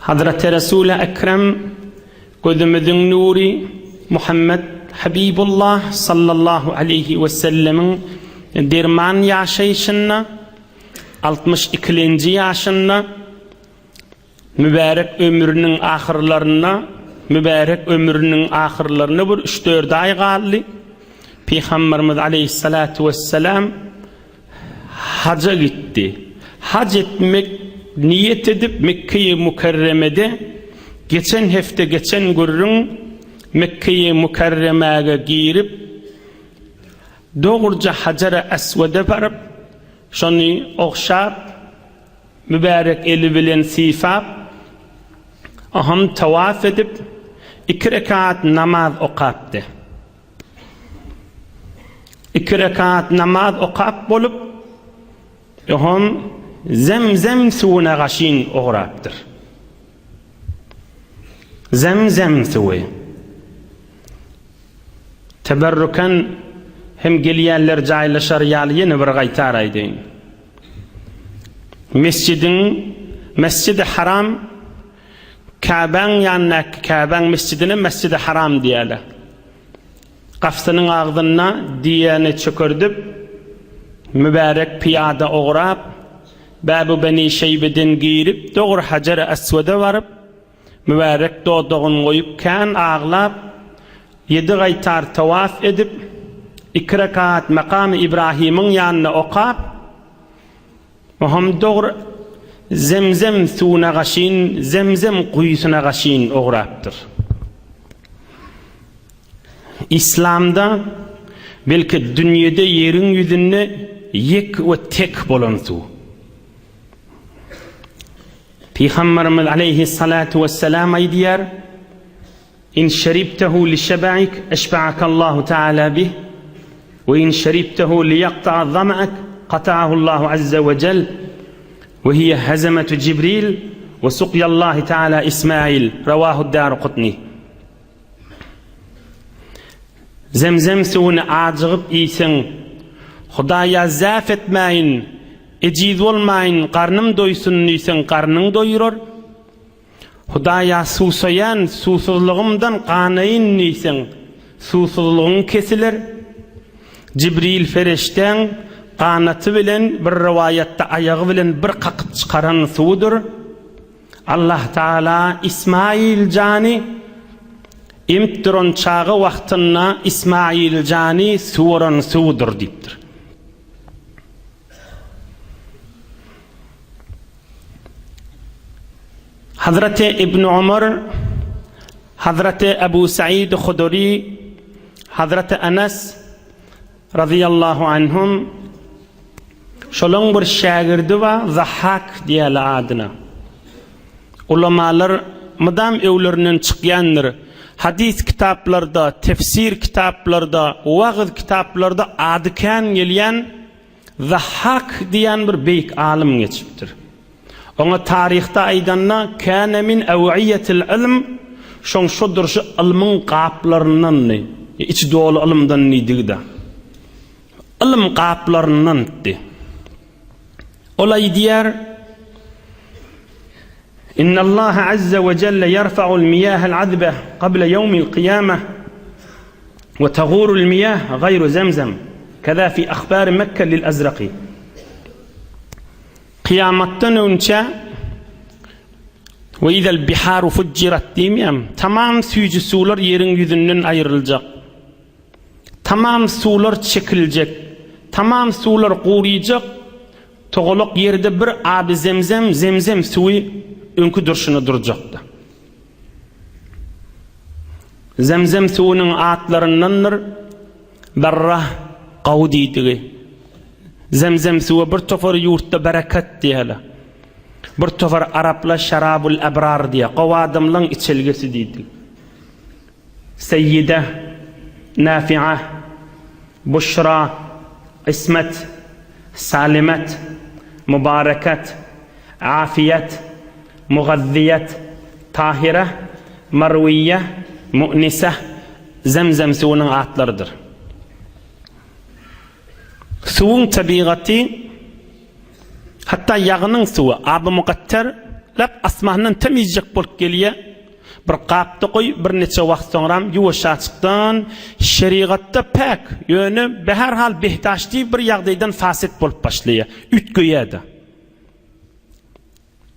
Hazreti Resul-i Ekrem gözümiziň nury Muhammed Habibullah sallallahu aleýhi we sellemiň derman ýaşaýşynda 62-lenji ýaşynda mübärek ömrüniň ahyrlarynda mübärek ömrüniň ahyrlaryna bir 3-4 aý galdy. Pygamberimiz aleýhissalatu wesselam Haja gitdi. Haj etmek niýet edip Mekgeýi Mükerremede geçen hepde geçen gürrüň Mekgeýi Mükerremäge girip dogruja Hajara Eswede baryp şony ogşap mübärek eli bilen sypap oham tawaf edip iki rekat namaz okapdy. Iki rekat namaz okap bolup, oňam Zemzem suwuna gaşyn ugrapdyr. Zemzem suwy. Teberrukan hem gelýänler jaýlaşar ýaly ýene bir gaýtar aýdaýyn. Mesjidiň Mesjidi Haram Käbäň ýanyndaky Käbäň mesjidine Mesjidi Haram diýýärler. Gapysynyň agzynda düýäni çökerdip, mübärek pyýada ugrap, Bäbu Beni Şeýbeden girip, dogry Hajar-y Eswede baryp, mübärek dodagyny goýup, kän aglap, ýedi gaýtar tawaf edip, iki rekat Makamy Ibrahymyň ýanynda okap, Oňam dogry Zemzem suwuna gaşyn, Zemzem guýusyna gaşyn ugrapdyr. Islamda, belki dünýede ýeriň ýüzünde ýek we tek bolan suw. Pygamberimiz aleýhissalatu wessalam aýdýar, In şeribtehu li şeba'ik eşba'akallahu ta'ala bih we in şeribtehu li ýakta'a zama'ak kata'ahullahu azze we jel we hiye hezemetu Jibril we sukyallahi ta'ala Ismail rawahu Darukutni. Zemzem suwuny ajygyp iýseň, Hudaýa zäf etmäýin, ejiz bolmaýyn, garnym doýsun diýseň, garnyň doýurar. Hudaýa suwsaýan, suwsuzlygymdan ganaýyn diýseň, suwsuzlygyň kesiler. Jibril perişdäň ganaty bilen, bir rowaýatda aýagy bilen bir kakyp çykaran suwudyr. Allah Tagala Ismail jany emip duran çaga wagtynda Ismail jany suwaran suwudyr diýipdir. Hazreti Ibn Omar, Hazreti Ebu Said Huduri, Hazreti Enes razyýallahu anhum şolaň bir şägirdi bar, Zahhak diýýärler adyna. Ulamalar mydam öwlerinden çykýandyr. Hadys kitaplarda, tefsir kitaplarda, wagyz kitaplarda ady kän gelýän Zahhak diýen bir beýik alym geçipdir. Oňa taryhda aýdanda Kâne min aw'iýetil ylm, şoň şo durşy ylmyň gaplaryndandy, içi doly ylymdan diýdigi-de. Ylym gaplaryndandy. Ol aýdýar, Innallaha azza we jelle ýerfa'ul miýahel azbe qabla ýewmil kyýameh we tagurul miýah gaýru zemzem keza fi ahbari Mekke lil Azraki. Kyýamatdan öňçä we izel biharu fujjirat diýmeýärmi? Tamam süýji suwlar ýeriň ýüzünden aýryljak. Tamam suwlar çekiljek. Tamam suwlar guryjak. Togalak ýerde bir aby zemzem, zemzem suwy öňki durşuna durjakdy. Zemzem suwunyň atlaryndandyr Barrah, gawy diýdigi. Zemzem suwa bir topar ýurtda berekat diýýärler. Bir topar araplar şarabul ebrar diýýär, gowy adamlaň içelgesi diýdigi. Seýýide, Nafi'a, Buşra, Ismet, Salimet, Mubareket, Afiýet, Mugazziýet, Tahire, Marwiýe, Mu'nise, Zemzem suwunyň atlarydyr. Suwuň tebigaty, hatda ýagynyň suwy, aby mugatter. Lap asmandan temizjek bolup gelýä. Bir gapda goý, birniçe wagt soňram ýuwaşjaçykdan şerigatda päk, ýöne bäherhal behdaşdy bir ýagdaýdan faset bolup başlaýa, üýtgeýä-de.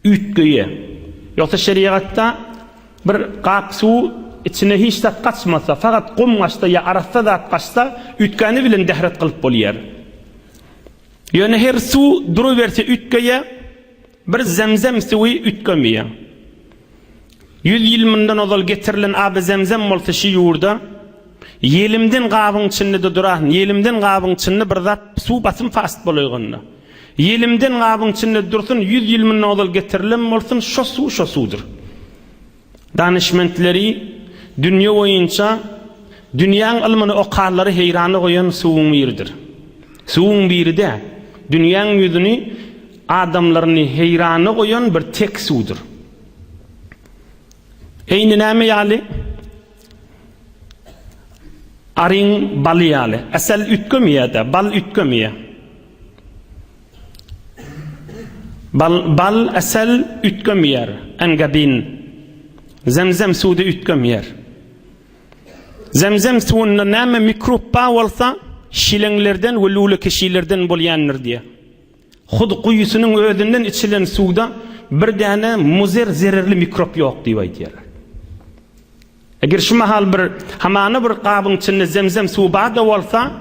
Üýtgeýä. Ýogsa şerigatda bir gap suw içine hiç zat gaçmasa, fakat gum gaçsa ýa arassa zat gaçsa, üýtgäni bilen dähret kylyp bolýar. Ýöne her suw duruberse üýtgeýä. Bir zemzem suwy üýtgemeýär. Ýüz ýyl mundan ozal getirilen aby zemzem bolsa şi ýurda, ýelimden gabyň içinde-de durasyn, ýelimden gabyň içinde bir zat suw basym fast bolaýganda. Ýelimden gabyň içinde dursun, ýüz ýyl mundan ozal getirilen bolsun, şo suw şo suwdur. Danyşmentleri dünýe boýunça dünýäň ylmyny okanlary heýrana goýan suwuň biridir. Suwuň biri däl, dünýäň ýüzüni adamlaryny heýrana goýan bir tek suwdur. Eýni näme ýaly? Aryň baly ýaly. Asal üýtgemeýär-de, bal üýtgemeýär. Bal, bal, asal üýtgemeýär. Engabin. Zemzem suwy-da üýtgemeýär. Zemzem suwunda näme mikrob bar bolsa, şileňlerden we lüle-keşilerden bolýandyr diýýär. Hut guýusynyň özünden içilen suwda bir däne muzer zererli mikrob ýok diýip aýdýarlar. Eger şu mahal bir hamana bir gabyň içinde zemzem suwy bar-da bolsa,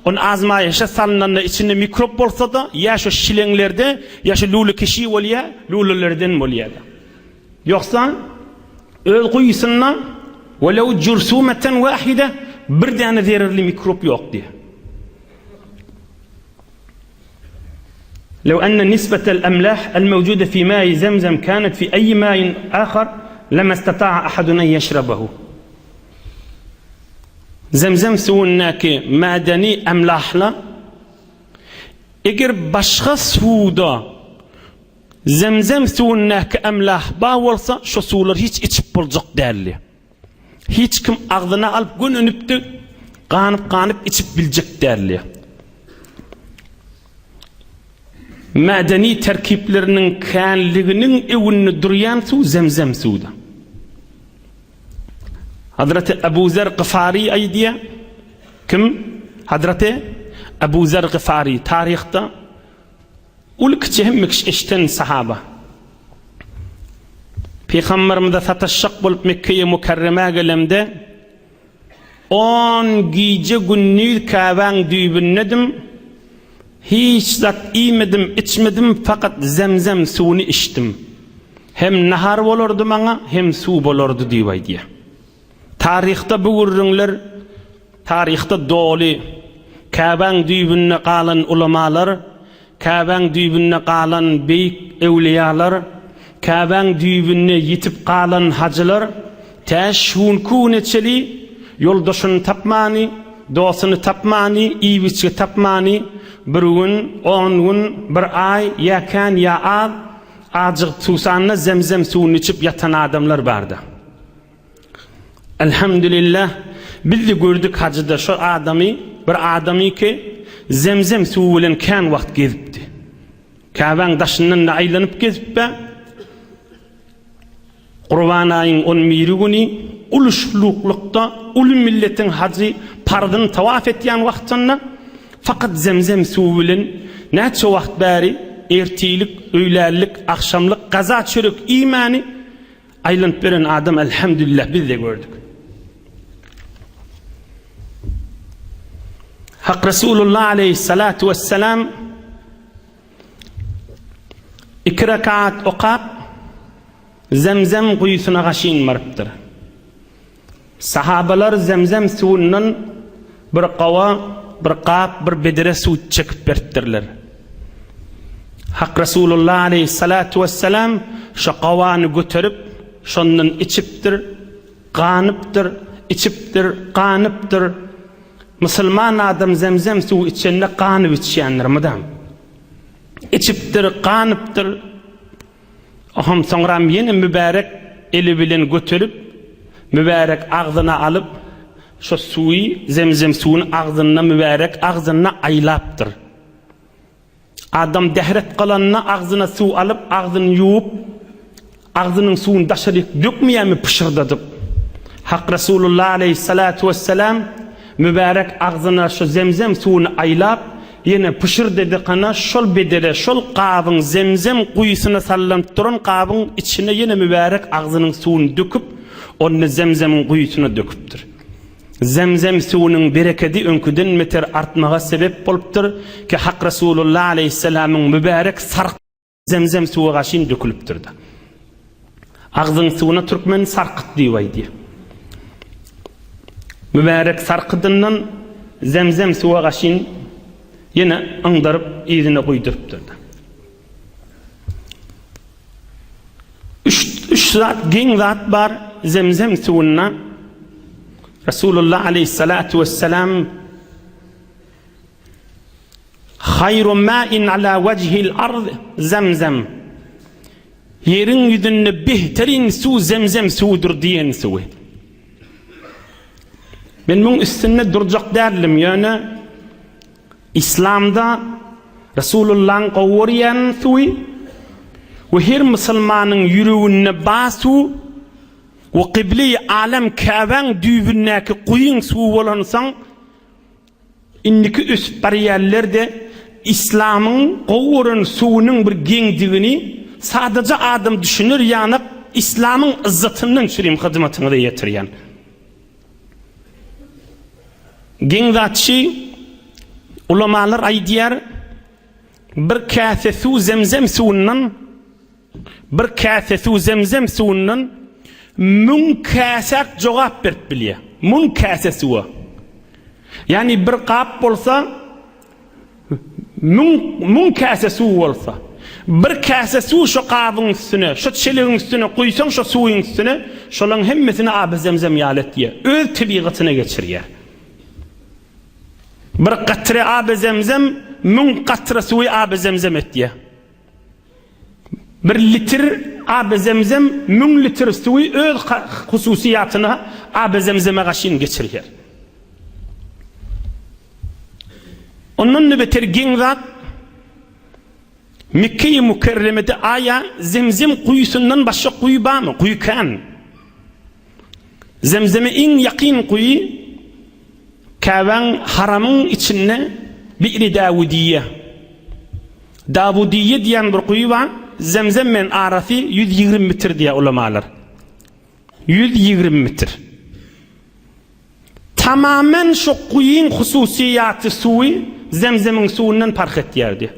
ony azmaýyşa salnanda içinde mikrob bolsa-da, ýa şo şileňlerde, ýa şo lüle-keşi bolýar, lülelerden bolýar-da. Ýogsa, öz guýusynda welew jürsumeten wahide bir däne zererli mikrob ýok diýýär. Lew enne nisbetel emlah el-mewjude fi ma'i zemzem kanet fi eýi ma'in ahar lemestata'a ahadun en yeşrebehu. Zemzem suwundaky madeni emlahlar eger başga suwda zemzem suwundaky emlah bar bolsa şo suwlary hiç içip boljak däldi. Hiç kim agzyna alyp gönenipdi, ganyp-ganyp içip biljek däldi. Medeni terkipleriniň känliginiň öňünde durýan suw zemzem suwdy. Hazreti Ebu Zer Gyfary aýdýar. Kim? Hazreti Ebu Zer Gyfary taryhda Uly kiçi hemme kişi eşden sahaba. Pygamberimize sataşjak bolup Mekgeýe Mükerremä gelemde, on gije gündiz Käbäň düýbündedim, hiç zat iýmedim, içmedim, fakat zemzem suwuny içdim. Hem nahar bolardy maňa, hem suw bolardy diýip aýdýar. Taryhda bu gürrüňler taryhda doly. Käbäň düýbünde galan ulamalar, Käbäň düýbünde galan beýik öwlüýalar, Käbäň düýbünde ýitip galan hajylar tä şu günki güne çeli ýoldaşyny tapmany, dostuny tapmany, iýip-içgi tapmany, bir gün, on gün, bir aý, ýa kän, ýa az, ajygyp suwsanda zemzem suwuny içip ýatan adamlar bardy. Elhamdülillah biz-de gördük hajyda şo adamy, bir adamy ki zemzem suwy bilen kän wagt gezipdi. Käbäň daşyndan-da aýlanyp gezipbe, Gurban aýyň on biri güni uly şluklukda uly milletiň hajy parzyny tawaf etýän wagtynda fakat zemzem suwy bilen näçe wagt bäri ertirlik, öýlänlik, agşamlyk gaza çörek iýmäni Aýlanyp beren adam elhamdülillah biz de gördük. Hak Resulullah aleyhissalatu vesselam iki rekat okap zemzem guýusyna gaşyn barypdyr. Sahabalar zemzem suwundan bir gawa, bir gap, bir bedre suw çekip beripdirler. Hak Resulullah aleýhissalatu wessalam şo gawany göterip, şondan içipdir, ganypdyr, içipdir, ganypdyr. Musulman adam zemzem suwy içende ganyp içýändir mydam. Içipdir, ganypdyr. Ohm soňram ýene mübärek eli bilen göterip, mübärek agzyna alyp, şo suwy, zemzem suwuny agzynda mübärek agzynda aýlapdyr. Adam dähret galanda agzyna suw alyp, agzyny ýuwup, Agzynyň suwuny daşaryk dökmeýärmi pyşyrdadyp? Hak Resulullah aleýhissalatu wessalam mübärek agzyna şu zemzem suwuny aýlap, ýene pyşyrdedikana şol bedere, şol gabyň zemzem guýusyna sallanyp duran gabyň içine ýene mübärek agzynyň suwuny döküp, ony zemzemiň guýusyna döküpdir. Zemzem suwunyň berekedi öňküden beter artmaga sebep bolupdyr ki Hak Resulullah aleýhissalamyň mübärek sark Zemzem suwy gaşyn dökülipdir-de. Agzyň suwuna türkmen sarkyt diýip aýdýar. Mübärek sarkydyndan zemzem suwa gaşyn ýene yňdaryp yzyna guýdurypdyr-da. Üç, üç zat geň zat bar zemzem suwunda. Resulullah aleyhissalatu vesselam Haýru ma'in ala wejhil ard zemzem. Ýeriň ýüzünde behterin suw zemzem suwudyr diýen suwy. Men muň üstünde durjak däldim, ýöne Islamda Resulullahyň gowy görýän suwy we her musulmanyň ýüreginde bar suw we kybleýi alem Käbäň düýbündäki guýyň suwy bolansoň Indiki ösüp barýanler-de Islamyň gowy gören suwunyň bir geňdigini sadaja adam düşüner ýanak Islamyň yzzatyndan çürim hyzmatyňyza ýetirýän. Geň zat şi, ulamalar aýdýar, bir käse suw zemzem suwundan Bir käse suw zemzem suwundan müň käsäk jogap berip bilýär. Müň käse suwa. Ýagny bir gap bolsa müň müň käse suw bolsa, bir käse suw şo gabyň üstüne, şo çelegiň üstüne guýsaň şo suwyň üstüne, şolaň hemmesini aby zemzem ýaly etýär. Öz tebigatyna geçirýär. Bir katre aby zemzem müň katre suwy aby zemzem etýär. Bir litr aby zemzem müň litr suwy öz hususyýatyna aby zemzeme gaşyn geçirýär. Ondan-da beter geň zat, Mekge-i Mükerremede aýa zemzem guýusyndan başga guýy barmy? Guýy kän. Zemzeme iň ýakyn guýy Käbäň haramyň içinde Bi'ri Dawudiýe. Dawudiýe diýen bir guýy bar, Zemzem bilen arasy 120 metr diýýär ulamalar. 120 metr. Tamamen şo guýyň hususyýaty suwy Zemzemiň suwundan parh etýärdi.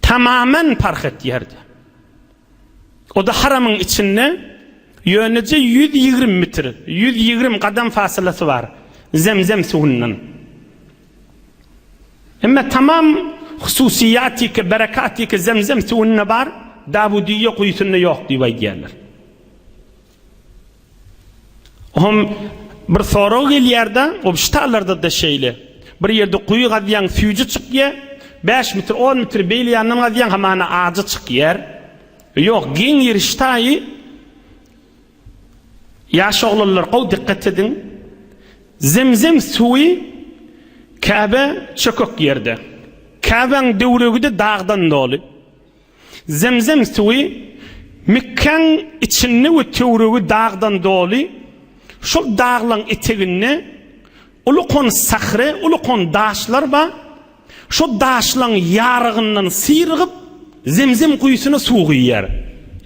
Tamamen parh etýärdi. O-da haramyň içinde ýöneje 120 metr, 120 gadam fasylasy bar Zemzem suwundan. Emma tamam hususyýatiki, berekatiki Zemzem suwunda bar, Dawudiýe guýusynda ýok diýip aýdýarlar. Ohm bir sorag gelýär-de, o ştalarda-da şeýle. Bir ýerde guýy gazýaň, süýji çykýar, 5 metr, 10 metr beýle ýandan gazýaň, hamana ajy çykýar. Ýok, geň ýeri ştaýy ýaş oglanlar gowy dikkat ediň. Zemzem suwy Käbe çökek ýerde. Käbäň döwregi-de dagdan doly. Zemzem suwy Mekgäň içinde we töweregi dagdan doly, şol daglaň eteginde ulukon sahre, ulukon daşlar bar, şo daşlaň ýarygyndan syrygyp Zemzem guýusyna suw guýýar.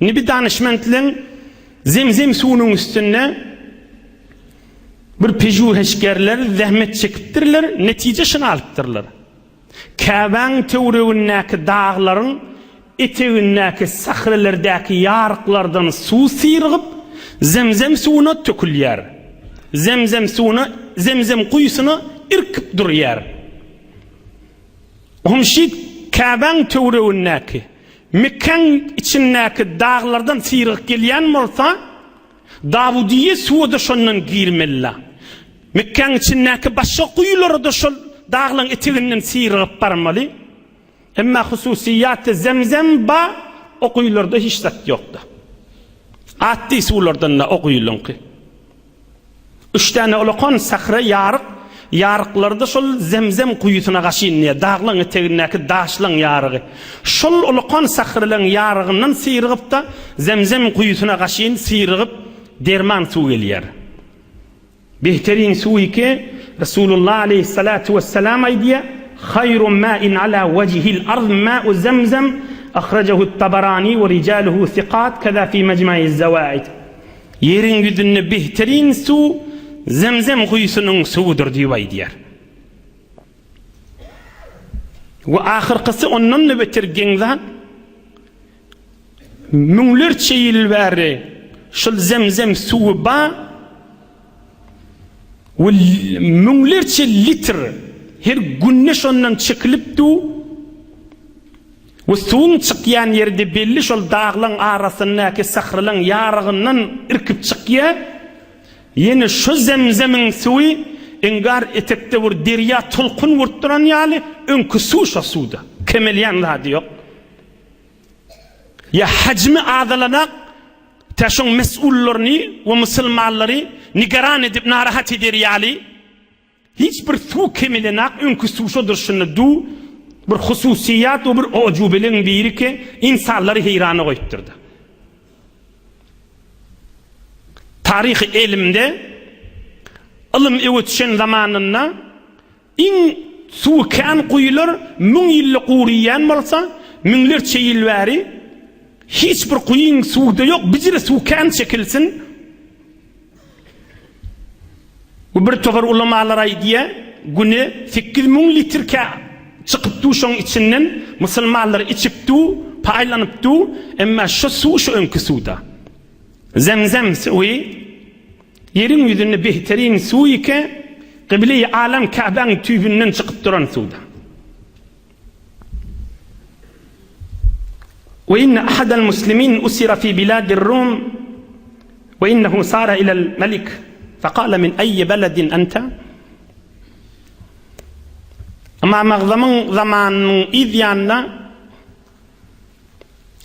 Indi bir danyşmentleň Zemzem suwunyň üstünde bir pežuheşgerler zähmet çekipdirler, netije şuny alypdyrlar. Käbäň töweregindäki daglaryň etegindäki sahrelerdäki ýaryklardan suw syrygyp, Zemzem suwuna tökülýär. Zemzem suwuna, Zemzem guýusyna irkip durýar. Gumşit Käbäň töweregindäki, Mekgäň içindäki daglardan syrygyp gelýän bolsa, Dawudiýe suwa-da şondan girmeli-la. Mekgäň içindäki başga guýulara-da şol daglaň eteginden syrygyp barmaly. Emma hususyýaty Zemzem ba, o guýularda hiç zat ýok-da. Atdy suwlardan-da o guýulaňky. Üç däne ulakan sahra ýaryk. Ýaryklary-da şol Zemzem guýusyna gaşyn diýýär, daglaň etegindäki daşlaň ýarygy. Şol ulakan sahralaň ýarygyndan syrygyp-da, Zemzem guýusyna gaşyn syrygyp, derman suw gelýär. Behterin suw ki, Resulullah aleýhissalatu wessalam aýdýar, Haýru ma'in ala wejhil ard ma'u zemzem, ahrajahu't-Tabarani we rijaluhu sikat, keza fi mejmaiz zawaid. Ýeriň ýüzünde behterin suw Zemzem guýusynyň suwudyr diýip aýdýar. We ahyrkysy ondan-da beter geň zat, müňlerçe ýyl bäri şol Zemzem suwy bar we müňlerçe litr her günde şondan çekilip dur. We suwuň çykýan ýeri-de belli şol daglaň arasyndaky sahralaň ýarygyndan irkip çykýar. Ýene şo zemzemiň suwy iňgar etekde bir derýa tolkun urup duran ýaly, öňki suw şo suwda. Kemelýän zady ýok. Ýa hajmy azalanak, tä şoň mes'ullaryny we musulmanlary nigeran edip narahat eder ýaly. Hiç bir suw kemelenak öňki suw şo durşunda du bir hususyýat we bir ojubeligiň biri ki ynsanlary heýrana goýupdyrda. Taryhy elimde ylym öwe düşen zamanynda iň suwy kän guýular müň ýylda guryýan bolsa müňlerçe ýyl bäri hiç bir guýyň suwda ýok bijire suw kän çekilsin Bu bir topar ulamalar aýdýar, güne 8000 litr kä çykyp dur şoň içinden, musulmanlar içip dur, paýlanyp dur, emma şo suw şo öňki suwda. Zemzem suwy ýeriň ýüzünde behterin suw ike, Kybleýi alem Käbäň tüýbünden çykyp duran suwda. We inne ahadal muslimin usira fi biladir Rum we innehu sara ilal melik fekale min eýyi beledin ente Ymam Agzamyň zamanynyň yz ýanynda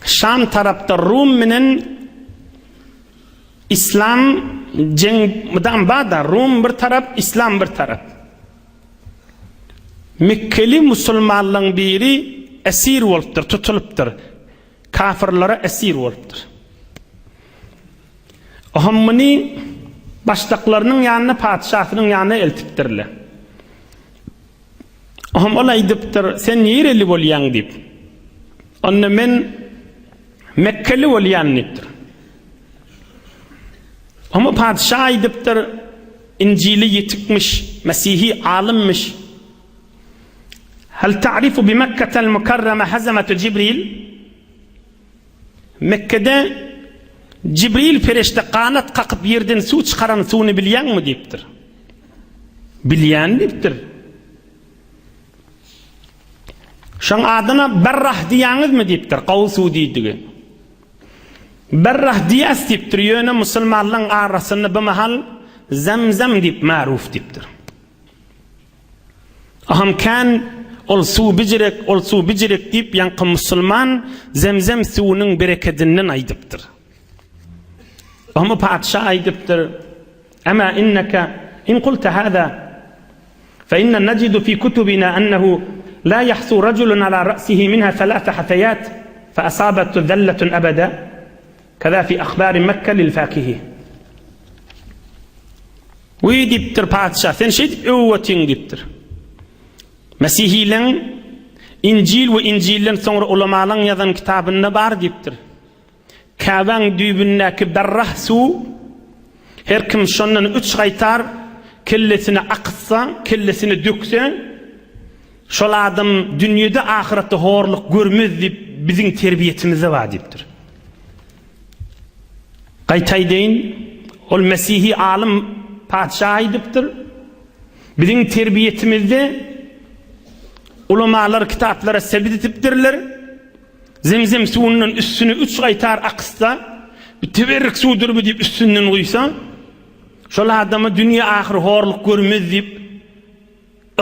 Şam tarapda Rum menen Islam jeň mydam bar-da, Rum bir tarap, Islam bir tarap. Mekgeli musulmanlaryň biri esir bolupdyr, tutulypdyr. Kafyrlara esir bolupdyr. Ohm muny başlyklarynyň ýanyna, patyşasynyň ýanyna eltipdirler. Ohm ol aýdypdyr, sen nireli bolýaň diýip. Onda men Mekgeli bolýan diýipdir. Oňa patyşa aýdypdyr, Injili ýetikmiş, mesihi alymmyş. Hal ta'rifu bi Mekketel mukarrama hazametu Jibril? Mekgede Jibril perişde ganat kakyp ýerden suw çykaran suwuny bilýäňmi diýipdir. Bilýän diýipdir. Şoň adyna Berrah diýýäňizmi diýipdir, gowy suw diýdigi. Berrah diýäs diýipdir, ýöne musulmanlaryň arasynda bu mahal Zemzem diýip maruf diýipdir. Aham kän ol suw bijirek, ol suw bijirek diýip ýaňky musulman Zemzem suwunyň berekedinden aýdypdyr. Omy patyşa aýdypdyr, Ema inneke in kulte hada fe inna najidu fi kutubina ennehu la yahsu rajulun ala ra'sihi minha thalatha hathayat fe asabathu zallatun abada kaza fi ahbari Mekke lil fakihi. Wiý diýipdir patyşa, sen şeýdip öwüp otyň diýipdir. Mesihileň Injil we Injilden soňra ulamalaň ýazan kitabynda bar diýipdir. Käbäň düýbündäki berrah suw, her kim şondan üç gaýtar kellesine akytsa, kellesine dökse, şol adam dünýede, ahyretde horluk görmez diýip, biziň terbiýetimizde bar diýipdir. Gaýta aýdaýyn, ol mesihi alym patyşa aýdypdyr, biziň terbiýetimizde ulamalar kitaplara sebit etipdirler, Zemzem suwundan üstüne üç gaýtar akytsa, bu teberrik suwdur bu diýip üstünden guýsa, şol adama dünýe ahyr horluk görmez diýip,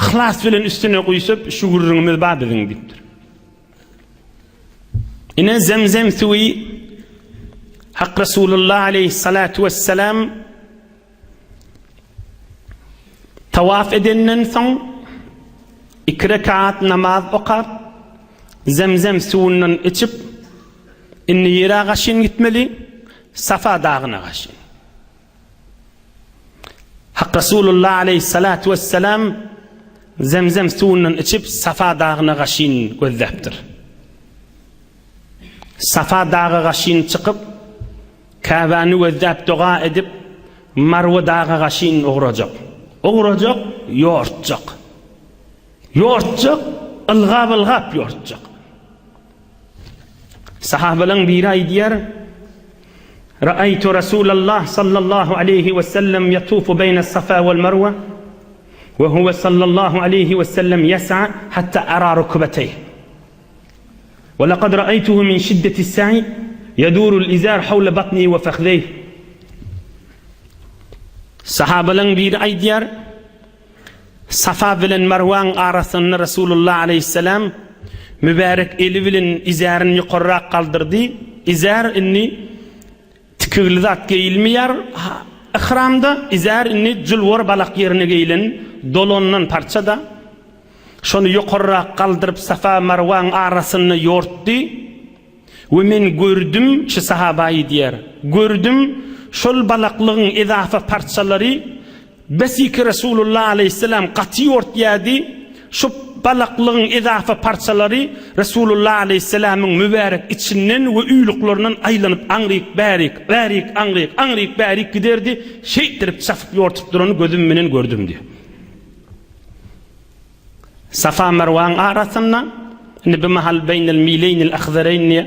yhlas bilen üstüne guýsa, şu gürrüňimiz bar biziň diýipdir. Ine zemzem suwy Hak Resulullah aleyhissalatu vesselam. Tawaf edenden soň iki rekat namaz okap, Zemzem suwundan içip, indi nirä gaşyn gitmeli? Safa dagyna gaşyn. Hak Resulullah aleýhissalatu wesselam Zemzem suwundan içip, Safa dagyna gaşyn gözläpdir. Safa daga gaşyn çykyp, Käbäni gözläp doga edip, Marwa daga gaşyn ugrajak. Ugrajak, ýortjak. Ýortjak, ylgap-ylgap ýortjak. Sahabalaň biri aýdýar, Ra'aýtu Rasulallah sallallahu aleýhi we sellem ýatufu beýne Safa wal Marwa we huwe sallallahu aleýhi we sellem ýes'a hatta ara rukbeteýh. We laqad ra'aýtuhu min şiddeti sa'i ýedurul izar hawla batnihi we fahzeýh. Sahabalaň biri aýdýar, Safa bilen Marwaň arasynda Resulullah aleýhissalam mübärek eli bilen izärini ýokarrak galdyrdy. Izär indi tikigli zat geýilmeýär ihramda, izär indi julwar balak ýerine geýlen dolandan parça-da. Şony ýokarrak galdyryp Safa Marwaň arasynda ýortdy. We men gördüm, şu sahaba aýdýar, gördüm, şol balaklygyň ezafa parçalary Besiki Resulullah aleýhissalam gaty ýortýardy, şu balaklygyň ezafa parçalary Resulullah aleýhissalamyň mübärek içinden we uýluklaryndan aýlanyp aňryk bärik, bärik aňryk, aňryk bärik giderdi, şeýtdirip çapyp ýortup durany gözüm bilen gördüm diýýär. Safa-Marwaň arasynda, indi bu mahal beýnel mileýnil ahzareýn diýýär,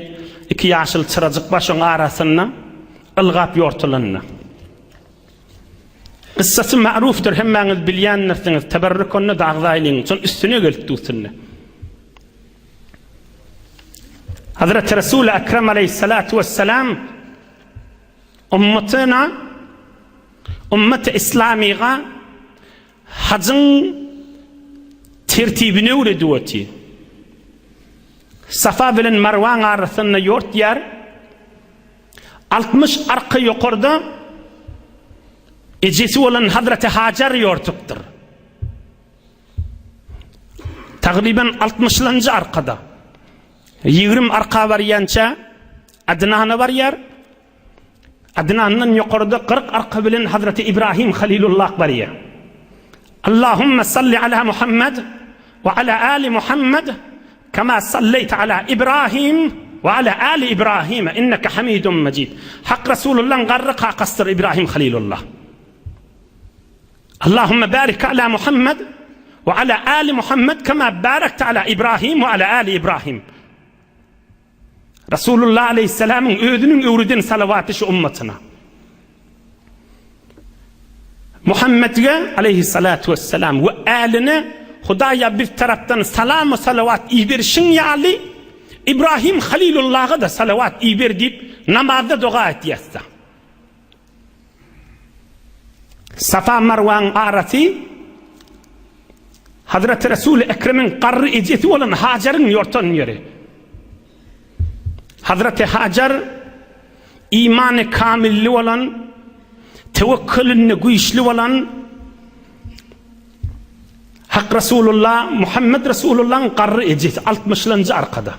iki ýaşyl çyrajyk bar şoň arasynda ylgap ýortulanda. Kyssasy ma'rufdyr, hemmäňiz bilýändirsiňiz, teberrük onda-da agzaýlyň, şoň üstüne gelip dusunda. Hazreti Resul-i Ekrem aleýhissalatu wesselam ummatyna, ummeti islamyga Hajyň tertibini öwredip otyr. Safa bilen Marwaň arasynda ýortýar. 60 arka ýokarda ejesi bolan Hazreti Hajar ýortupdyr. Tagryban 60-lanjy arkada. 20 arka barýança Adnana barýar. Adnandan ýokarda 40 arka bilen Hazreti Ibrahim Halilullah barýar. Allahumma salli ala Muhammed we ala ali Muhammed kama salleýte ala Ibrahim we ala ali Ibrahim inneke hamidun mejid. Hak Resulullahyň garry kakasydyr Ibrahim Halilullah. Allahumma barik ala Muhammed we ala ali Muhammed kama barakte ala Ibrahim we ala ali Ibrahim. Resulullah aleýhissalamyň özüniň öwreden salawaty şu ummatyna. Muhammedge aleýhissalatu wessalam we äline Hudaýa biz tarapdan salam we salawat iberişiň ýaly Ibrahim Halilullaha-da salawat iber diýip namazda doga etýäs-de. Safa Marwaň arasy Hazreti Resul-i Ekremiň garry ejesi bolan Hajaryň ýortan ýeri. Hazreti Hajar imany kamilli bolan, tewekkelinde güýçli bolan Hak Resulullah Muhammed Resulullah'yň garry ejesi 60-lanjy arkada.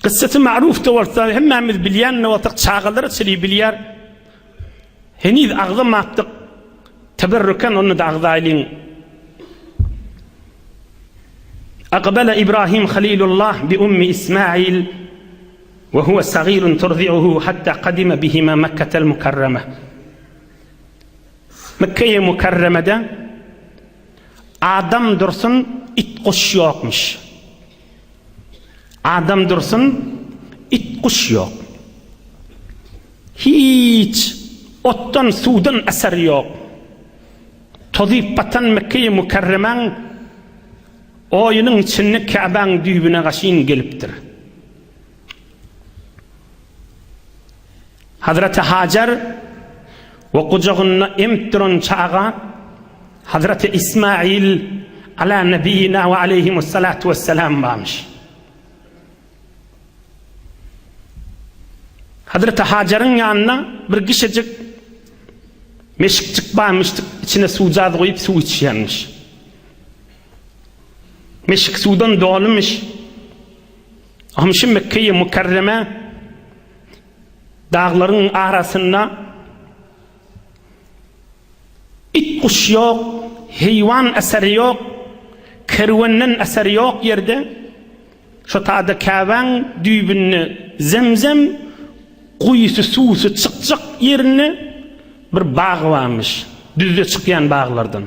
Kyssasy ma'ruf-da bolsa, hemmämiz bilýän-de bolsak, çagalar çyly bilýär. Heniz agzamakdyk, teberrüken ony-da agzaýlyň. Aqbala Ibrahim Halilullah bi ummi Ismail we huwa sagirun turzi'uhu hatta qadima bihima Mekketel Mukarrama. Mekkeýe Mukarramada Adam dursun, it-guş ýokmuş. Adam dursun, it-guş ýok. Hiç otdan, suwdan eser ýok. Tozyp batan Mekgeýi Mükerremäň oýunyň içinde Käbäň düýbüne gaşyn gelipdir. Hazreti Hajar we gujagynda emip duran çaga Hazreti Ismail ala nebiyina we aleyhimussalatu vesselam barmyş. Hazreti Hajaryň ýanynda bir kişijik. Meşikjik barmyşdyk, içine suwjaz guýup suw içýänmiş. Meşik suwdan dolumyş. Hamşy Mekkeýi Mükerreme daglaryň arasynda it-guş ýok, heýwan eseri ýok, kerwenden eser ýok ýerde şo tada Käbäň düýbünde zemzem guýusy suwsy çykjak ýerinde bir bag barmyş, düzde çykýan baglardan.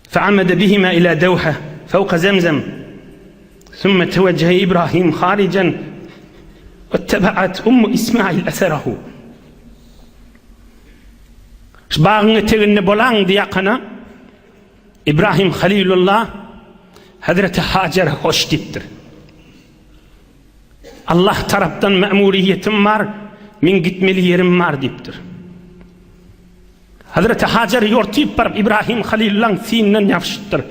Feamede bihima ila dewhe fewka zemzem sümme tewejjehe İbrahim haricen vettebaat ummu İsmail eserehu. Şu bagyň eteginde bolaň diýakana İbrahim Halilullah Hazreti Hacer hoş diýipdir. Allah tarapdan mämuriýetim bar, men gitmeli ýerim bar diýipdir. Hazreti Hajar ýortyp baryp Ibrahim Halyllaň syýyndan ýapyşypdyr.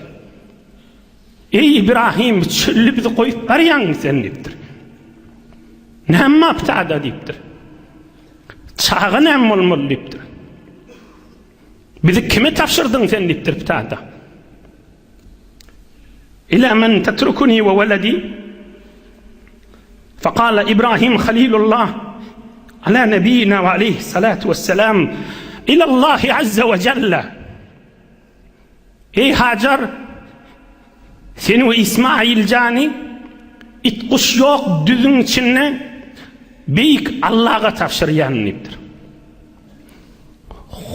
Eý Ibrahim, çölde bizi goýup barýaňmy sen diýipdir. Näme maptada diýipdir. Çaga näme bolmaly diýipdir. Bizi kime tabşyrdyň sen diýipdir pitada. Ila men tatrukuni we weledi Fekale İbrahim Halilullah ala nebiyina ve aleyhissalatu vesselam ilallahi azze ve celle Ey Hajar seni we İsmail jany it guş ýok düzüň içinde beýik Allaha tabşyrýan diýipdir.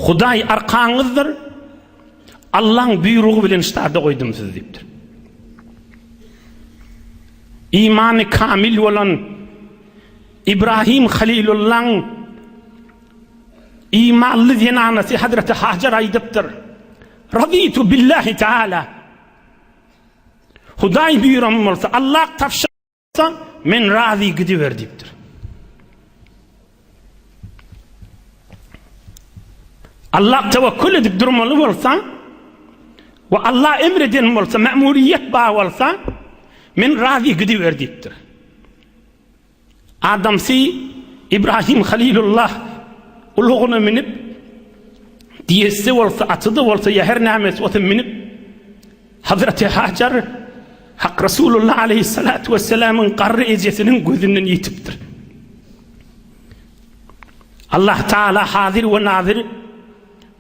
Hudaý arkaňyzdyr. Allaň buýrugy bilen ştada goýdum sizi diýipdir. Imany kamil bolan İbrahim Halilullaň imanly zenanasy Hazreti Hajar aýdypdyr. Raditu billahi taala. Hudaý buýran bolsa, Allah tabşyr Men razy gidiber diýipdir. Allah tewekkül edip durmaly bolsa we Allah emr eden bolsa, mämuriýet bar bolsa, men razy gidiber diýipdir. Adamsy Ibrahim Halilullah ulagyna münüp, diýesi bolsa, aty-da bolsa, ýa her nämesi bolsa münüp, Hazreti Hajar Hak Resulullah aleyhissalatu vesselamyň garry ejesiniň gözünden ýitipdir. Allah Taala hazir we nazir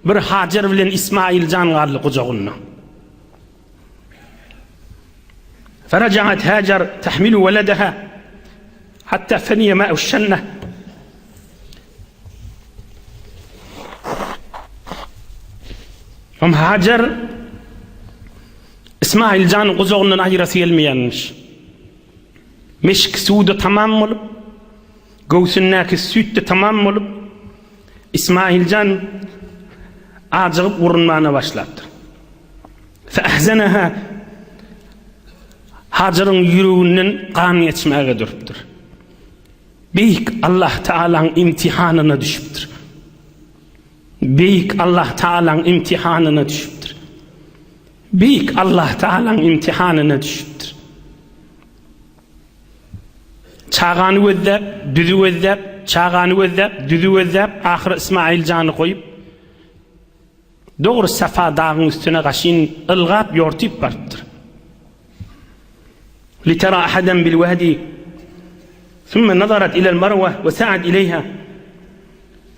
bir Hajar bilen İsmail jan galdy gujagynda. Ferajaat Hajar tahmilu weledeha hatta feniye ma'u şenne. Hem Hajar İsmail jany gujagyndan aýyrasy gelmeýänmiş. Meşk suwda tamam bolup, göwsündäki süýt-de tamam bolup, İsmail jan ajygyp gurunmana başlapdyr. Feahzeneha Hajaryň ýüreginden gan geçmäge durupdyr. Beýik Allah Taalaň imtihanyna düşüpdir. Beýik Allah Taalaň imtihanyna düşüpdir. Beýik Allah Taalaň imtihanyna düşüpdir. Çagany gözläp, düzi gözläp, çagany gözläp, düzi gözläp, ahyry Ismail jany goýup, Dogry Safa dagyň üstüne gaşyn ylgap ýortyp barypdyr. Litera ahadan bil wadi Thumma nazarat ila al marwa wa sa'at ilayha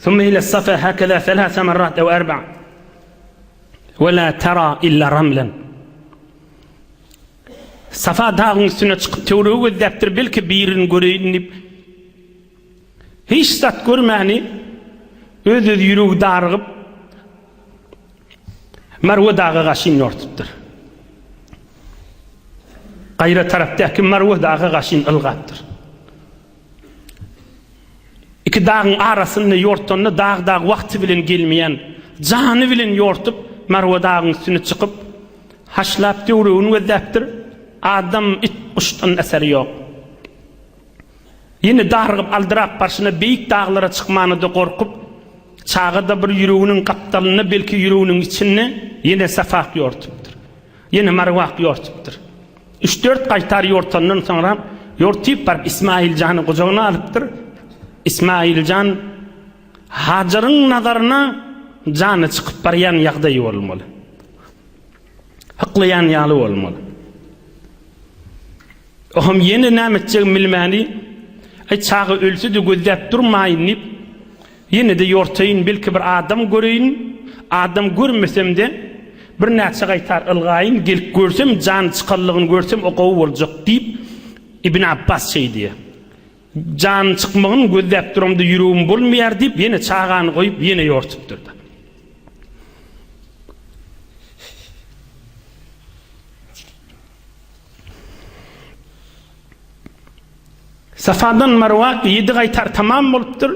Thumma ila safa hakaza thalatha marrat aw arba Wa la tara illa ramlan Safa dagyň üstüne çykyp töweregi gözläpdir, belki birini göreýin diýip. Hiç zat görmäni öz-öz ýüregi darygyp, Marwa daga gaşyn ýortupdyr. Gaýra tarapdaky Marwa daga gaşyn ylgapdyr. Iki dagyň arasynda ýortanda dag-dag wagty bilen gelmeýän, jany bilen ýortup, Marwa dagyň üstüne çykyp, haşlap töweregini gözläpdir. Adam, it, guşdan eser ýok. Ýene darygyp aldyrap barşyna beýik daglara çykmana-da gorkup, çaga-da bir ýüreginiň gapdalynda, belki ýüreginiň içinde ýene Safak ýortupdyr. Ýene Marwak ýortupdyr. Üç-dört gaýtar ýortandan soňra ýortyp baryp Ismail jany gujagyna alypdyr. Ismail jan. Hajaryň nazaryna jany çykyp barýan ýagdaýy bolmaly. Hyklaýan ýaly bolmaly. Ohm ýene näme etjegini bilmäni, Aý, çaga ölse-de gözläp durmaýyn diýip, ýene-de ýortaýyn, belki bir adam göreýin, adam görmesem-de, birnäçe gaýtar ylgaýyn, gelip görsem, jany çykanlygyny görsem, o gowy boljak diýip, Ibn Apbas şeý diýýär. Janyny çykmagyny gözläp duramda ýüregim bolmaýar diýip, ýene çagany goýup, ýene ýortupdyr. Safadan Marwa ýedi gaýtar tamam bolupdyr.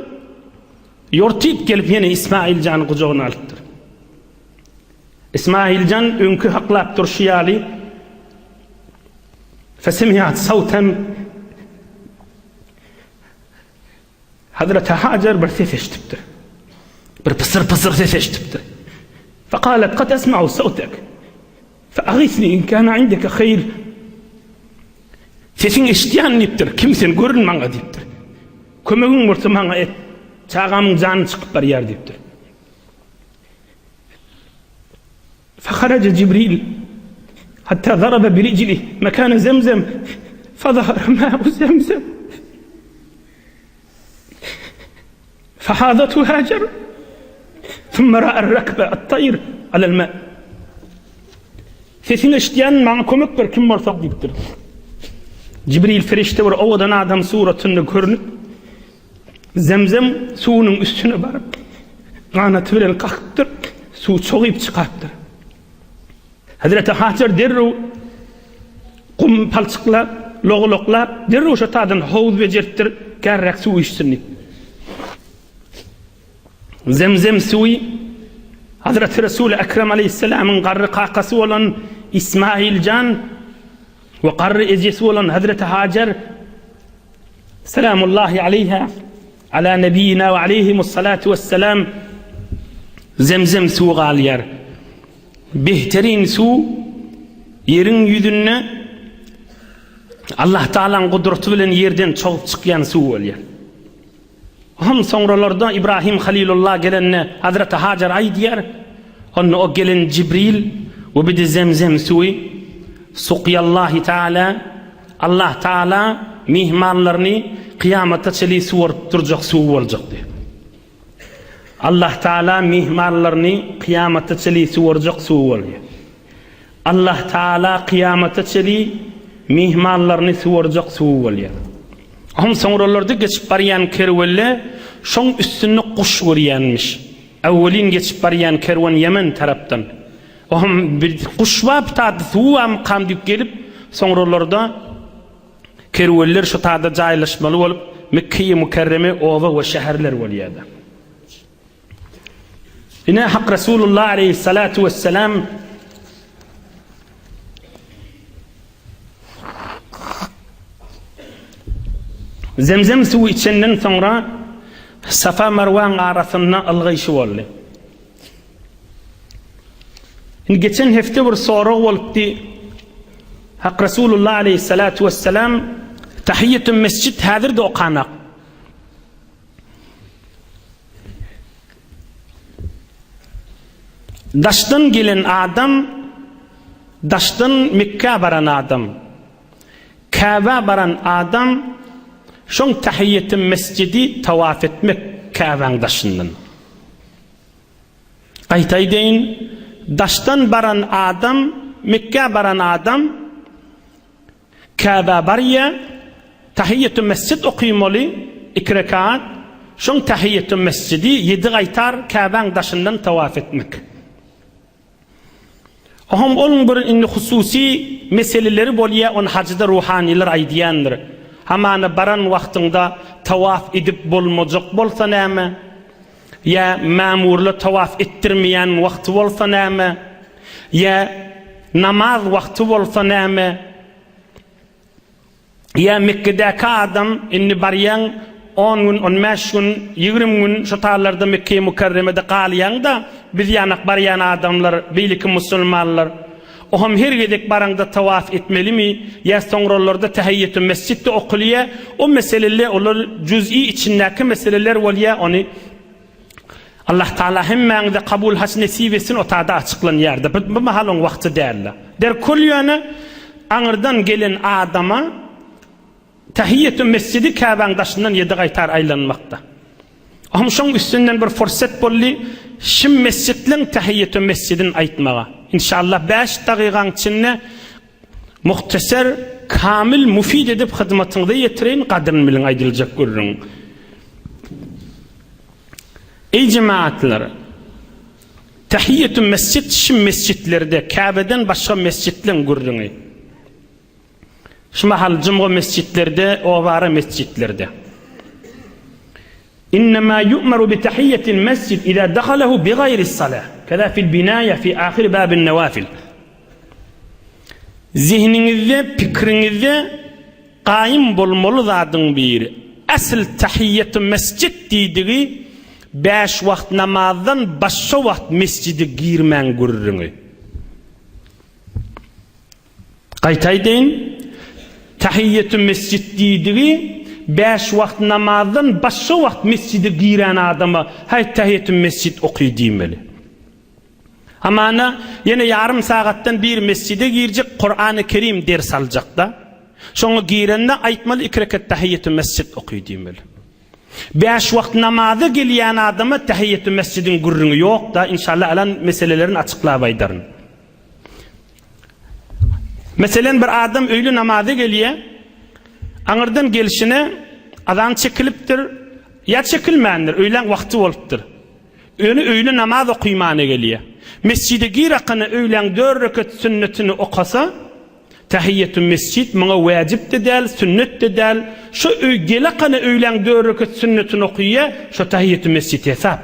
Ýortyp gelip ýene Ismail jany gujagyna alypdyr. Ismail jan öňki haklap durşy ýaly Fesemiat sawtan Hazreti Hajar bir ses eşidipdir. Bir pysyr-pysyr ses eşidipdir. Fekalet kad esma'u sawtek. Feagisni in kana indeke hayr. Sesiň eşidýän diýipdir. Kim sen görün maňa diýipdir. Kömegiň bolsa maňa et. Çagamyň jany çykyp barýar diýipdir. Feharaje Jibril hatta zarabe birijlih mekane zemzem fezahara ma'u zemzem fehazathu Hacer thumma ra'ar rekbe at-tayr alel ma Sesiňi eşidýän maňa kömek ber kim bolsaň diýipdir. Jibril perişde bir owadan adam suratynda görünip Zemzem suwunyň üstüne baryp, ganaty bilen kakypdyr, suw çogyp çykarypdyr. Hezreti Hajar derrew gum palçyklap, logalaklap, derrew şo taýdan howuz bejeripdir, kärräk suw içsin diýip. Zemzem suwy Hazreti Resul-i Ekrem aleýhissalamyň garry kakasy bolan Ismail jan we garry ejesi bolan Hazreti Hajar Selamullahi aleýha, ala nebiýina we aleýhimussalatu wessalam Zemzem suwy galýar. Behterin suw ýeriň ýüzünde Allah Taalaň gudraty bilen ýerden çogup çykýan suw bolýar. Hom soňralarda Ibrahim Halilullah gelende Hazreti Hajar aýdýar, onda o gelen Jibril we bir-de Zemzem suwy Suqyallahi Taala Allah Taala myhmanlaryny kyýamata çenli suwaryp durjak suwy boljak diýip. Allah Taala myhmanlaryny kyýamata çenli suwarjak suwy bolýar. Allah Taala kyýamata çenli myhmanlaryny suwarjak suwy bolýar. Hom soňralarda geçip barýan kerwende şoň üstünde guş görýänmiş. Awwelin geçip barýan kerwen Ýemen tarapdan. Ohm bir guş bar bu taýda suw barmykam diýip gelip, soňralarda kerwenler şu taýda jaýlaşmaly bolup, Mekgeýi Mükerreme oba we şäherler bolýardy. Ine Hak Resulullah aleýhissalatu wesselam Zemzem suwy içenden soňra Safa Marwaň arasynda ylgaýşy boldy. Indi geçen hepde bir sorag bolupdy. Hak Resulullah aleyhissalatu vesselam Tahiyyetü mescid häzir-de okanak. Daşdan gelen adam, daşdan Mekgä baran adam, Käbä baran adam şoň Tahiyyetü mescidi tawaf etmek Käbäň daşyndan. Gaýta aýdaýyn, daşdan baran adam, Mekgä baran adam Käbä barýa, Tahiýýetü mesjid okymaly, iki rekaat, şoň Tahiýýetü mesjidi ýedi gaýtar Käbäň daşyndan tawaf etmek. Ohm onuň bir indi hususy meseleleri bolýa, ony hajyda ruhanylar aýdýandyr. Hamana baran wagtyňda tawaf edip bolmajak bolsa näme? Ýa mamurlar tawaf etdirmeýän wagty bolsa näme? Ýa namaz wagty bolsa näme? Ýa Mekgedäki adam indi barýaň on gün, on bäş gün, 20 gün şo taýlarda Mekge-i Mükerremede galýaň-da, biz ýanak barýan adamlar, beýleki musulmanlar. Ohm her gezek baraňda tawaf etmelimi ýa soňralarda tähiýetü mesjitde okulýa, o meseleler olar jüz'i içindäki meseleler bolýa, ony. Allah Taala hemmäňize kabul haç nesip etsin otada açyklanýarda bu mahal oň wagty dälde. Derkul ýöne aňyrdan gelen adama Tahiýetü mesjidi Käbäň daşyndan ýedi gaýtar aýlanmakda. Hom şoň üstünden bir fursat boldy şim mesjitleň Tahiýetü mesjidin aýtmaga. Inşallah bäş dagygaň içinde muhtaser, kamil, mufid edip hyzmatyňyza ýetireýin gadryny biliň aýdyljak gürrüň. Eý jemagatlar! Tahiýetü mesjid şim mesjitlerde Käbeden başga mesjitleň gürrüňi. Şu mahal jumga mesjitlerde, obara mesjitlerde. Innema yu'maru bi tahiyyetil mesjid iza dahalahu bi gaýri salah. Keza fil binaýa fi ahir babin nawafil. Zihniňizde, pikiriňizde gaýym bolmaly zadyň biri, asl tahiyyetu mesjid diýdigi bäş wagt namazdan başga wagt mesjide girmäň gürrüňi. Gaýta aýdaýyn, Tahiýýetü mesjid diýdigi, bäş wagt namazdan başga wagt mesjide giren adama haý tahiýýetü mesjid oky diýmeli. Hamana, ýene ýarym sagatdan bir mesjide girjek, Kurany Kerim ders aljakda. Şoňa girende aýtmaly iki rekat tahiýýetü mesjid oky diýmeli. Bäş wagt namaza gelýän adama tahiýýetü mesjidiň gürrüňi ýok-da, inşallah alan meselelerini açyklap aýdaryn. Meselen, bir adam öýle namaza gelýär, aňyrdan gelşine azan çekilipdir, ýa çekilmändir, öýläň wagty bolupdyr. Ýöne öýle namaz okymana gelýär. Mesjide girakana öýläň dört rekat sünnetini okasa, tahiýetü mesjid muňa wäjip-de däl, sünnet-de däl, şo öý gelakana öýläň dört rekat sünnetini okyýar, şo tahiýetü mesjid hesap.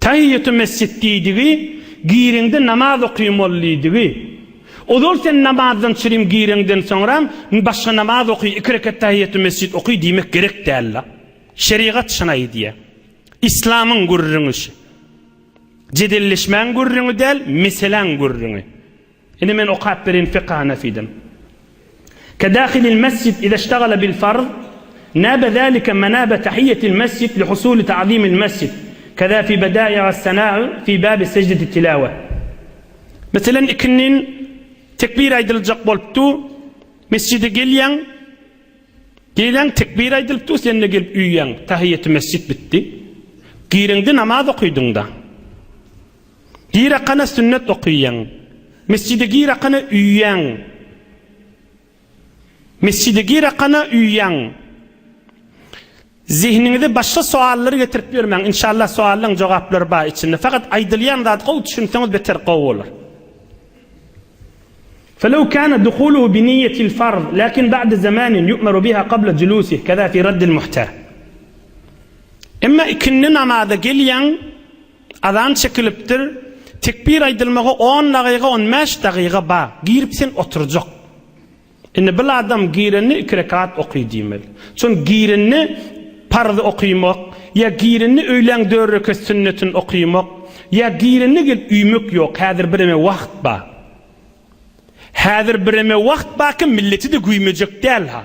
Tahiýýetü mesjid diýdigi, gireňde namaz okymaly diýdigi. Ozal sen namazdan çirim gireňden soňram başga namaz oky, iki rekat tahiýýetü mesjid oky diýmek gerek däl-la. Şerigat şuny aýdýar. Islamyň gürrüňi şu. Jedelleşmäň gürrüňi däl, meseläň gürrüňi. Indi men okap bereýin Fiqh Hanafiden. Kedahilil mesjid iza iştagala bil farz, nabe zalike manabe tahiyyetil mesjid li husuli ta'zimil mesjid. Keza fi bedai'as sana'i fi babi secdeti tilawe. Meselen ikindin tekbir aýdyljak bolupdy, mesjide gelýäň, gelýäň tekbir aýdylypdy, sen-de gelip üýýäň, tahiýýeti mesjid bitdi. Gireňde namaz okydyň-da. Girakana sünnet okyýaň. Mesjide girakana üýýäň. Mesjide girakana üýýäň. Zehniňize başga sowallary getirip ýörmäň. Inşallah sowallaň jogaplary bar içinde. Fakat aýdylýan zady gowy düşünseňiz beter gowy bolar. Felew kana duhuluhu bi niýetil farz, lakin ba'de zamanin yu'maru biha qabla julusih, keza fi raddil muhtar. Emma ikindi namaza gelýäň, Azan çekilipdir, tekbir aýdylmaga on dagyga, on bäş dagyga bar. Girip sen oturjak. Indi bil adam girende iki rekat oky diýmeli. Şon girende parzy okymak, ýa girende öýläň dört rekat sünnetini okymak, ýa girende gelip üýmek ýok, häzir bireme wagt bar. Häzir bireme wagt bar ki milleti-de güýmejek däl-ha.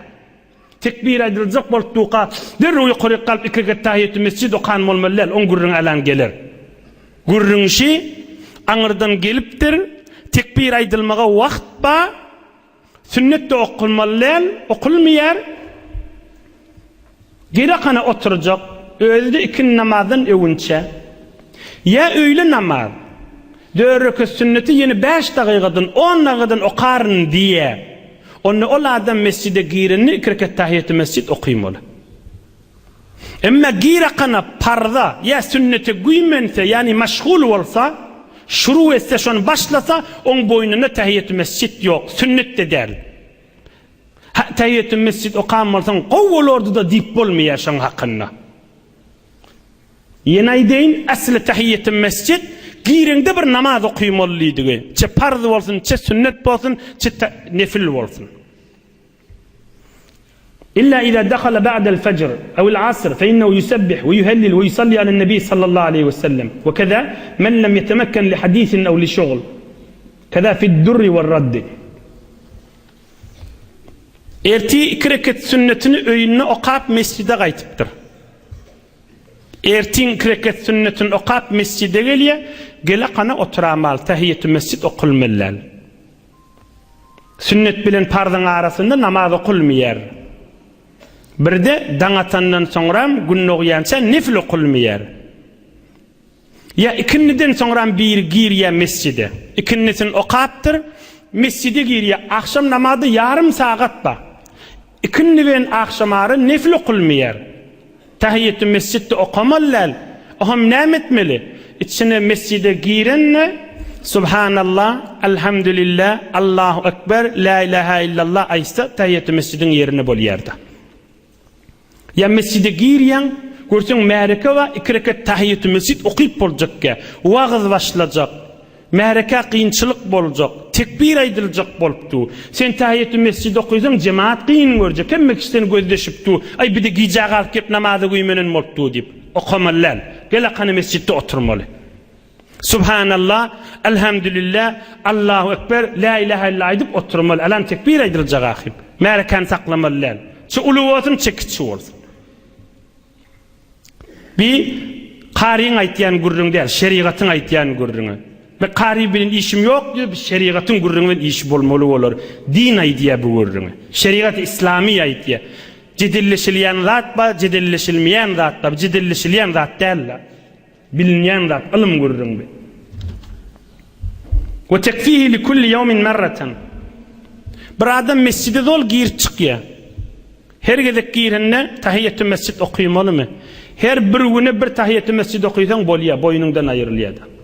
Tekbir aýdyljak bolup duka, derrew ýokaryk galyp iki rekat tahiýetü mesjid okan bolmaly däl, oň gürrüňi alan geler. Gürrüňşi aňyrdan gelipdir, tekbir aýdylmaga wagt ba, sünnet-de okulmaly däl, okulmaýar. Gerekana oturjak, özi-de ikindi namazdan öwünçä. Ýa öýle namaz, dört rekat sünneti ýene bäş dagygadan, on dagygadan okaryn diýýär. Onda ol adam mesjide girende iki rekat tahiýýetü mesjid okymaly. Emma girakana parza ýa sünnete güýmense, ýagny maşgul bolsa, şuru etse, şony başlasa, oň boýnunda tahiýýetü mesjid ýok, sünnet-de däl. Hä, tahiýýetü mesjid okan bolsaň gowy bolardy-da diýip bolmaýar şoň hakynda. Ýene aýdaýyn, asly tahiýýetü mesjid, gireňde bir namaz okymaly diýdigi, çe parz bolsun, çe sünnet bolsun, çe nefil bolsun. Illa iza dakhala ba'dal fejr awil asr fe innehu yusebbih we yuhellil we yusalli alen nebi sallallahu aleýhi we sellem we keza men lem yetemekken li hadisin aw li şugl keza fid durri we raddi. Ertir iki reket sünnetini öýünde okap mesjide gaýtypdyr. Ertin iki rekat sünnetini okap mesjide gelýär, gelakana oturamaly, tahiýetü mesjid okulmaly däl. Sünnet bilen parzyň arasynda namaz okulmaýar. Birde daň atandan soňram gün dogýança nefil okulmaýar. Ýa ikindiden soňram biri girýär mesjide. Ikindisini okapdyr, mesjide girýär. Agşam namazy ýarym sagat bar. Ikindi bilen agşamara nefil okulmaýar. Tahiýetü mesjitde okamaly däl. Oham näme etmeli? Içine mesjide girende Subhanallah, Elhamdülillah, Allahu Ekber, La ilaha illallah aýtsa tahiýetü mesjidiň ýerine bolýarda. Ýa mesjide girýäň, görseň märeke bar, iki rekat tahiýetü mesjit okyp boljakkä, wagyz başlajak. Märekä kynçylyk boljak, tekbir aýdyljak bolup dur. Sen tahiýetü mesjid okysaň, jemaat kyn görjek, hemme kişi seni gözleşip dur, Aý, bir-de gijä galyp gelip namaza güýmenen bolup dur diýip. Okamaly däl. Gel akany mesjitde oturmaly. Subhanallah, Elhamdülillah, Allahu ekber, La ilaha illallah aýdyp oturmaly. Alan tekbir aýdyljak ahym. Märekäni saklamaly däl. Çe uly bolsun, çe kiçi bolsun. Bi karyň aýtýan gürrüňi däl, şerigatyň aýtýan gürrüňi. Bi kary bilen işim ýok diýip, şerigatyň gürrüňi bilen işi bolmaly bolar. Din aýdýar bu gürrüňi. Şerigat islamy aýdýar. Jedelleşilýän zat bar, jedelleşilmeýän zat bar. Bu jedelleşilýän zat däl-de. Bilinýän zat, ylym gürrüň bi. We tekfihi li kulli ýawmin merreten. Bir adam mesjide zol girip çykýar. Her gezek girende tahiýetü mesjid okymalymy? Her bir güne bir tahiýetü mesjid okysaň bolýar, boýnuňdan aýrylýar-da.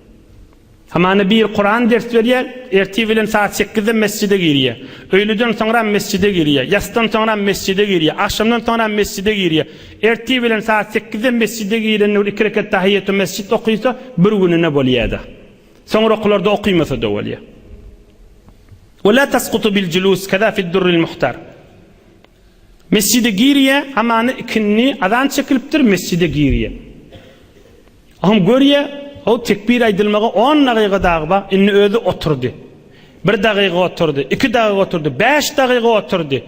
Hamana biri Kuran ders berýär, ertir bilen sagat sekizde mesjide girýär. Öýleden soňram mesjide girýär, ýasdan soňram mesjide girýär, agşamdan soňram mesjide girýär. Ertir bilen sagat sekizde mesjide girende bir iki rekat tahiýetü mesjid okysa, bir gününe bolýar-da. Soňrakylarda okymasa-da bolýar. Ve la taskutu bil julus keza fi'd-durril muhtar. Mesjide girýär, hamana ikindi azan çekilipdir, mesjide girýär. Oňam görýär, o tekbir aýdylmaga on dagyga dagy bar, indi özi oturdy. Bir dagyga oturdy, iki dagyga oturdy, bäş dagyga oturdy.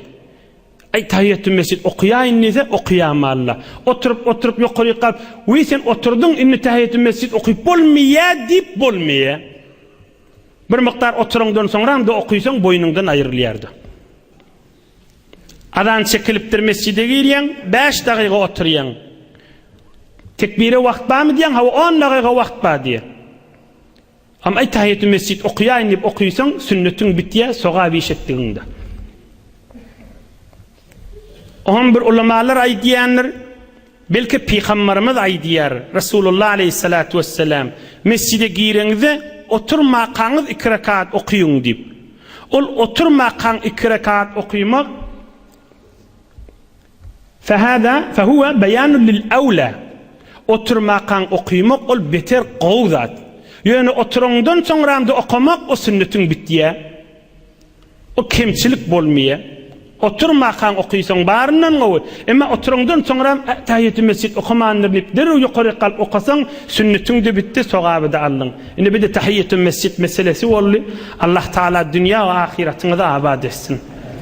Aý, tahiýetü mesjid okaýaýyn diýse, okaýamalla. Oturyp, oturyp ýokaryk galyp, Wiý, sen oturdyň, indi tahiýetü mesjid okyp bolmaýar diýip bolmaýar. Bir mukdar oturaňdan soňram-da okysaň, boýnuňdan aýrylýar-da. Azan çekilipdir mesjide girýäň, bäş dagyga oturýaň. Tekbire wagt barmy diýýäň, hawa on dagyga wagt bar diýýär. Am aý tahiýetü mesjid okaýaýyn diýip okysaň, sünnetiň bitýär, sogap iş etdigiňde. Oňam bir ulamalar aýdýandyr, belki pygambarymyz aýdýar, Resulullah aleýhissalatu wessalam, mesjide gireňizde oturmakaňyz iki rekat okyň diýip. Ol oturmakaň iki rekat okymak Fehâzâ fehuve beýânun lil ewlâ Oturmakaň okymak ol beter gowy zat. Ýöne oturaňdan soňramda okamak o sünnetiň bitýär. O kemçilik bolmaýar. Oturmakaň okysaň baryndan gowy. Emma oturaňdan soňram Tahiýetü mesjid okamandyr diýip derrew ýokaryk galyp okasaň sünnetiň-de bitdi, sogaby-da aldyň. Indi bir-de Tahiýetü mesjid meselesi boldy. Allah Taala dünýä we ahyratyňyzy abat etsin.